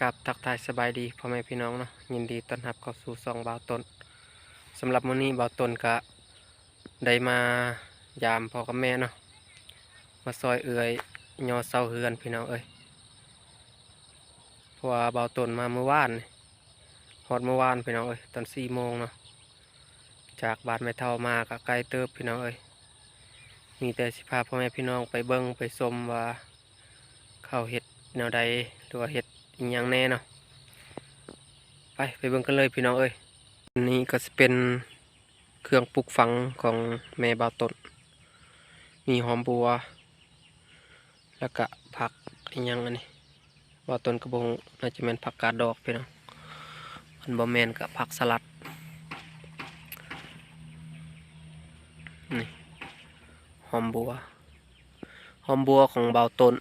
ກາບທັກທາຍສະບາຍດີພໍ່ແມ່ພີ່ນ້ອງເນາະ, ຍິນດີຕ້ອນຮັບເຂົ້າສູ່ຊ່ອງບ່າວຕົ້ນ. ສຳລັບມື້ນີ້ບ່າວຕົ້ນກະໄດ້ມາຢາມພໍ່ກັບແມ່ເນາະ, ມາຊ່ອຍເອື້ອຍຍໍເສົາເຮືອນພີ່ນ້ອງເອີຍ. ເພາະວ່າບ່າວຕົ້ນມາມື້ວານນີ້ ຮອດມື້ວານພີ່ນ້ອງເອີຍ ຕອນສີ່ໂມງເນາະ. ຈາກບ້ານແມ່ເຖົ້າມາກະໄກເຕີບພີ່ນ້ອງເອີຍ. ມີແຕ່ຊິພາພໍ່ແມ່ພີ່ນ້ອງໄປເບິ່ງໄປຊົມວ່າເຂົາເຮັດແນວໃດ ຫຼືວ່າເຮັດອີ່ຫຍັງແດ່ເນາະ. ໄປ ໄປເບິ່ງກັນເລີຍພີ່ນ້ອງເອີຍ. ອັນນີ້ກໍຊິເປັນເຄື່ອງປຸກຝັງຂອງແມ່ບ່າວຕົ້ນ, ມີຫອມບົວ ແລ້ວກະຜັກອີ່ຫຍັງອັນນີ້ ບ່າວຕົ້ນກໍບໍ່ຮູ້, ໜ້າຈະແມ່ນຜັກກາດດອກພີ່ນ້ອງ, ຄັນບໍ່ແມ່ນກະຜັກສະຫຼັດ. ນີ້ ຫອມບົວ, ຫອມບົວຂອງບ່າວຕົ້ນ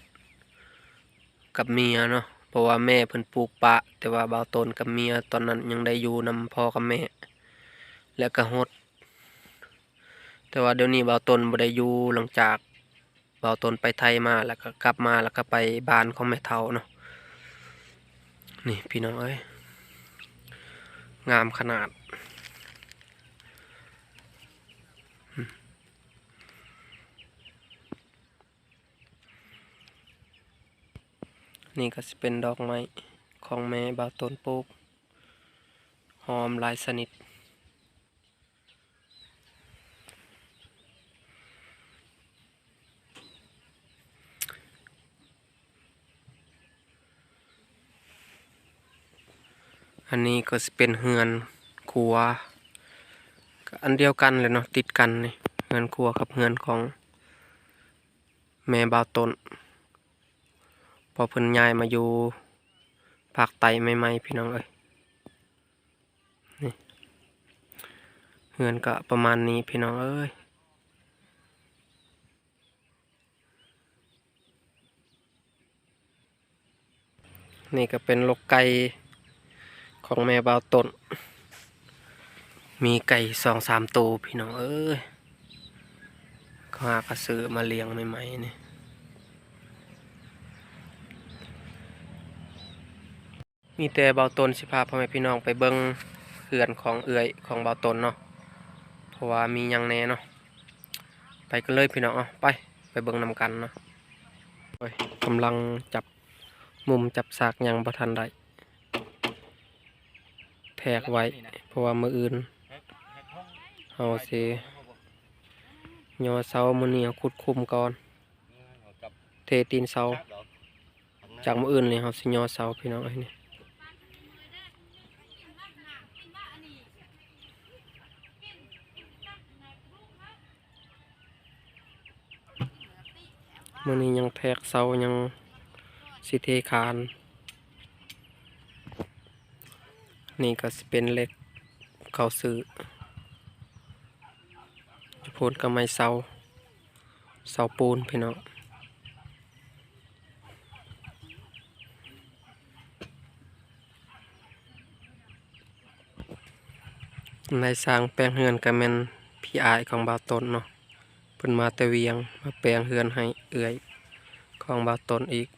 ກັບເມຍເນາະ, ເພາະວ່າແມ່ເພິ່ນປູກປະ, ແຕ່ວ່າບ່າວຕົ້ນກັບເມຍຕອນນັ້ນຍັງໄດ້ຢູ່ນຳພໍ່ກັບແມ່ ແລ້ວກະຫົດ. ແຕ່ວ່າດຽວນີ້ບ່າວຕົ້ນບໍ່ໄດ້ຢູ່, ຫຼັງຈາກບ່າວຕົ້ນໄປໄທມາ ແລ້ວກໍກັບມາ ແລ້ວກໍໄປບ້ານຂອງແມ່ເຖົ້າເນາະ. ນີ້ພີ່ນ້ອງເອີຍ ງາມຂະໜາດ. ນີ້ກໍຊິເປັນດອກໄມ້ຂອງແມ່ບ່າວຕົ້ນປູກ, ຫອມຫຼາຍຊະນິດ. ອັນນີ້ກໍຊິເປັນເຮືອນຄົວ ກໍອັນດຽວກັນແຫຼະເນາະ, ຕິດກັນນີ້ ເຮືອນຄົວກັບເຮືອນຂອງແມ່ບ່າວຕົ້ນ ເພາະເພິ່ນຍ້າຍມາຢູ່ພາກໃຕ້ໃໝ່ໆ ພີ່ນ້ອງເອີຍ. ນີ້ ເຮືອນກະປະມານນີ້ພີ່ນ້ອງເອີຍ. ນີ້ກະເປັນລົກໄກ່ຂອງແມ່ບ່າວຕົ້ນ, ມີໄກ່ສອງສາມໂຕພີ່ນ້ອງເອີຍ. ເຂົາຫາກະຊື້ມາລ້ຽງໃໝ່ໆນີ້. ມີແຕ່ບ່າວຕົ້ນຊິພາພໍ່ແມ່ພີ່ນ້ອງໄປເບິ່ງເຮືອນຂອງເອື້ອຍຂອງບ່າວຕົ້ນເນາະ, ເພາະວ່າມີຫຍັງແດ່ເນາະ. ໄປກັນເລີຍພີ່ນ້ອງເນາະ, ໄປ ໄປເບິ່ງນຳກັນເນາະ. ໂອ້ຍ ກຳລັງຈັບມຸມຈັບສາກ ຍັງບໍ່ທັນໄດ້ແທກໄວ້ ເພາະວ່າມື້ອື່ນເຮົາຊິຍໍເສົາ, ມື້ນີ້ເຮົາຂຸດຂຸມກ່ອນ ເທຕີນເສົາ. ຈາກມື້ອື່ນນີ້ເຮົາຊິຍໍເສົາພີ່ນ້ອງເອີຍ. ນີ້ ມື້ນີ້ຍັງແທກເສົາ ຍັງຊິເທຄານ. ນີ້ກໍຊິເປັນເຫຼັກເຂົາຊື້, ຢູ່ພຸ້ນກໍໄມ້ເສົາ ເສົາປູນພີ່ນ້ອງ. ນາຍຊ່າງແປງເຮືອນກໍແມ່ນພີ່ອ້າຍຂອງບ່າວຕົ້ນເນາະ, ເພິ່ນມາແຕ່ວຽງ ມາແປງເຮືອນໃຫ້ເອື້ອຍຂອງບ່າວຕົ້ນອີກ.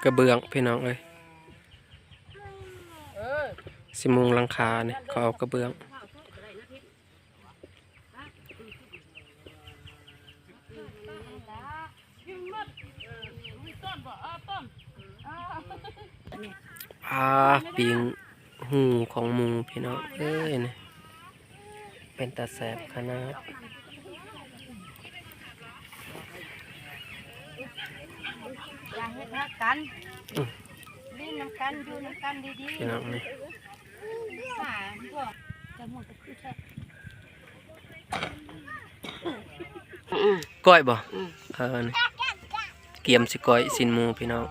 ກະເບື້ອງພີ່ນ້ອງເອີຍ, ຊິມຸງຫຼັງຄານີ້ ເຂົາເອົາກະເບື້ອງ. ອາ ປີ້ງຫູຂອງໝູພີ່ນ້ອງເອີຍ ນີ້ເປັນຕາແຊບຂະໜາດ. ຢ່າເຮັດຮັກກັນ ອືມ ຫຼິ້ນນຳກັນ ຢູ່ນຳກັນດີໆ ພີ່ນ້ອງນີ້. ກ້ອຍບໍ່? ອືມ ເອີ ນີ້ ກຽມຊິກ້ອຍຊີ້ນໝູພີ່ນ້ອງ.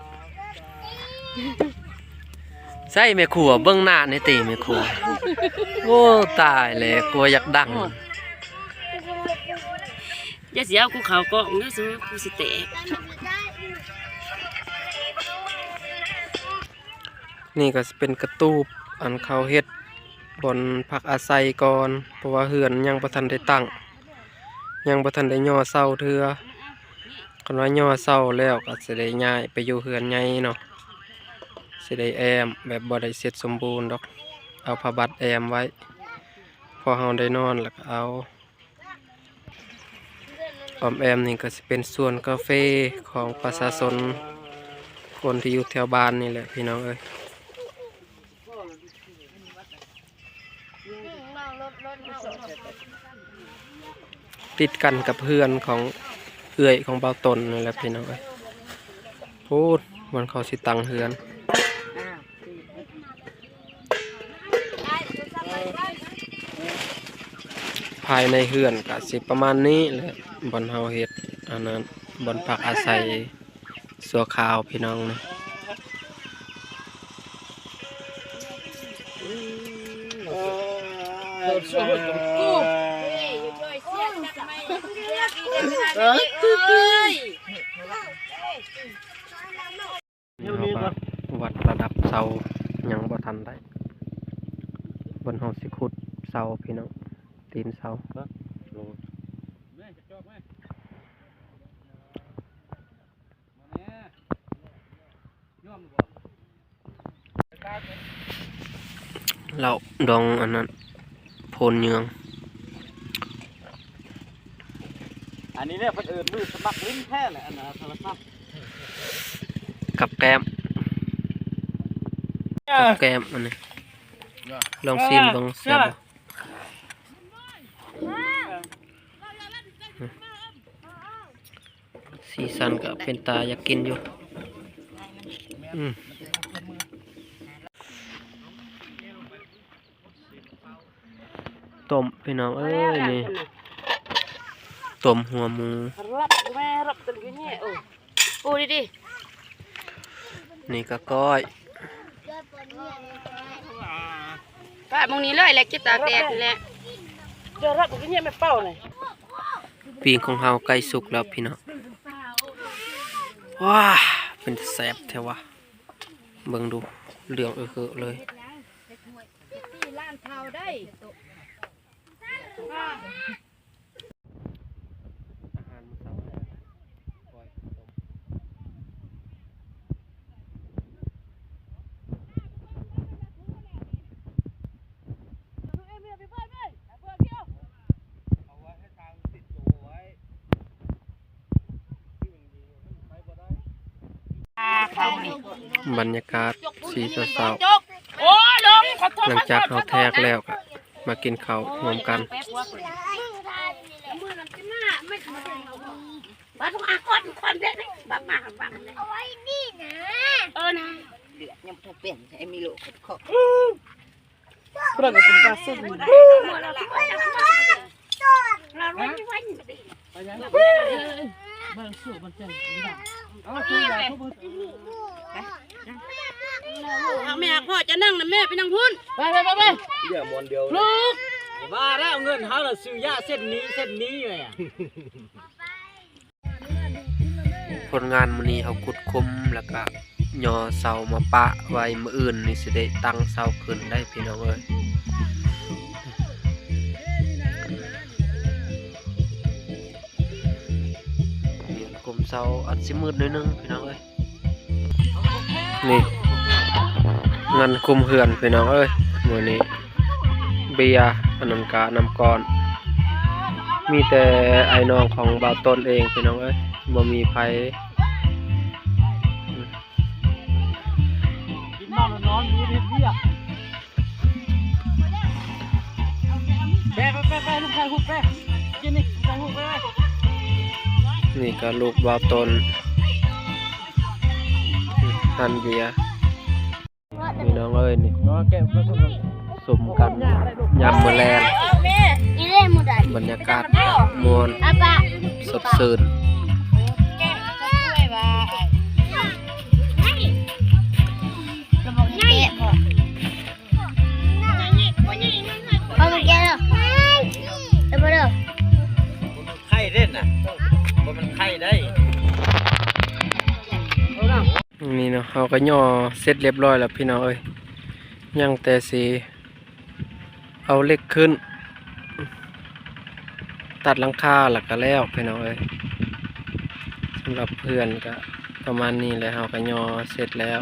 ໃສ່ແມ່ຄົວ ເບິ່ງໜ້າແດ່ຕິແມ່ຄົວ. ໂອ້ ຕາຍແລ້ວ ຄົວຢາກດັງ. ຢ່າຊິເອົາກູເຂົ້າກ້ອງເດີສູ ກູຊິແຕກ. ນີ້ກໍຊິເປັນກະຕູບ ອັນເຂົາເຮັດ ບ່ອນພັກອາໄສກ່ອນ ເພາະວ່າເຮືອນຍັງບໍ່ທັນໄດ້ຕັ້ງ ຍັງບໍ່ທັນໄດ້ຍໍເສົາເທື່ອ. ຄັນວ່າຍໍເສົາແລ້ວກໍຊິໄດ້ຍ້າຍໄປຢູ່ເຮືອນໃຫຍ່ເນາະ, ຊິໄດ້ແອ້ມແບບບໍ່ໄດ້ເສັດສົມບູນດອກ, ເອົາຜ້າບັດແອ້ມໄວ້ ພໍເຮົາໄດ້ນອນແລ້ວກໍເອົາ. ອ້ອມແອ້ມນີ້ກໍຊິເປັນສວນກາເຟຂອງປະຊາຊົນ ຄົນທີ່ຢູ່ແຖວບ້ານນີ້ແຫຼະ ພີ່ນ້ອງເອີຍ. ຕິດກັນກັບເຮືອນຂອງເອື້ອຍຂອງບ່າວຕົ້ນນັ້ນແຫຼະ ພີ່ນ້ອງເອີຍ. ໂອ້ ບ່ອນເຂົາຊິຕັ້ງເຮືອນ. ພາຍໃນເຮືອນກະຊິປະມານນີ້ແຫຼະ ບ່ອນເຮົາເຮັດອັນນັ້ນ ບ່ອນພັກອາໄສຊົ່ວຄາວ ພີ່ນ້ອງນະ. ເຮົາກະວັດລະດັບເສົາ ຍັງບໍ່ທັນໄດ້ ບ່ອນເຮົາຊິຂຸດເສົາ ພີ່ນ້ອງ ຕີນເສົາ. ເຫຼົ້າດອງອັນນັ້ນ ໂພນເຍືອງ. ອັນນີ້ແຫຼະເພິ່ນເອີ້ນມືສະໝັກຫຼິ້ນແທ້ແຫຼະ ອັນນັ້ນໂທລະສັບ ກັບແກ້ມ ກັບແກ້ມອັນນີ້ ລອງຊີມເບິ່ງແຊບບໍ່? ສີສັນກໍເປັນຕາຢາກກິນຢູ່. ອືມ ຕົ້ມ ພີ່ນ້ອງເອີຍ ນີ້ ຕົ້ມຫົວໝູ. ນີ້ກໍກ້ອຍ. ປະໝ່ອງນີ້ເລີຍແຫຼະ ກິນຕາກແດດນີ້ແຫຼະ. ປີ້ງຂອງເຮົາໃກ້ສຸກແລ້ວ ພີ່ນ້ອງ. ວ້າ ເປັນຕາແຊບແທ້ວະ. ເບິ່ງດູ ເຫຼືອງເອີເຮີເລີຍ. ອາຫານມື້ເຊົ້າ ກ້ອຍ ຕົ້ມ. ບັນຍາກາດສີເຊົ້າໆ ຫຼັງຈາກເຮົາແທກແລ້ວກໍມາກິນເຂົ້າຮ່ວມກັນ. ເອີນະ ເດືອດຍັງບໍ່ທັນເປັນ ໃຫ້ມີໂລກເຂົາ. ຫາກແມ່ຫາກພໍ່ຈະນັ່ງນຳແມ່ ໄປນັ່ງພຸ້ນ. ໄປ ໄປ ໄປ ໄປ. ເຫຼືອມວນດຽວ ລູກ ວ່າແລ້ວເງິນເຮົາລະຊື້ຢາເສັ້ນນີ້ເສັ້ນນີ້ແຫຼະ. ຜົນງານມື້ນີ້ເຮົາຂຸດຂຸມ ແລ້ວກະຍໍເສົາມາປະໄວ້ ມື້ອື່ນນີ້ຊິໄດ້ຕັ້ງເສົາຂຶ້ນໄດ້ພີ່ນ້ອງເອີຍ. ການຂຸມເສົາອາດຊິມືດໜ້ອຍໜຶ່ງພີ່ນ້ອງເອີຍ. ນີ້ງານຂຸມເຮືອນພີ່ນ້ອງເອີຍ ມື້ນີ້ເບຍ ອັນນັ້ນກະນ້ຳກ້ອນ ມີແຕ່ອ້າຍນ້ອງຂອງບ່າວຕົ້ນເອງພີ່ນ້ອງເອີຍ ບໍ່ມີໃຜ. ກິນເຫຼົ້າແລ້ວນອນ ມື້ອື່ນເຮັດວຽກ. ໄປ ໄປ ໄປ ໄປ ລູກຖ່າຍຮູບໄປ ກິນນີ້ ຖ່າຍຮູບໄປ. ນີ້ກໍລູກບ່າວຕົ້ນ ຫັ້ນເບຍ ພີ່ນ້ອງເອີຍ ນີ້ ເນາະ ແກະ ສົມກັນຍາມມື້ແລງ ບັນຍາກາດມ່ວນ ສົດຊື່ນ. ເອົາມາແກະເດີ ເອົາມາເດີ. ໄຂ່ເດ້ນະ ບໍ່ແມ່ນໄຂ່ໄດ້. ນີ້ເນາະ ເຮົາກໍຍໍເສັດລຽບຮ້ອຍແລ້ວພີ່ນ້ອງເອີຍ ຍັງແຕ່ຊິ ເອົາເຫຼັກຂຶ້ນ ຕັດຫຼັງຄາແລ້ວກໍແລ້ວພີ່ນ້ອງເອີຍ. ສຳລັບເຮືອນກໍປະມານນີ້ແຫຼະ ເຮົາກໍຍໍເສັດແລ້ວ.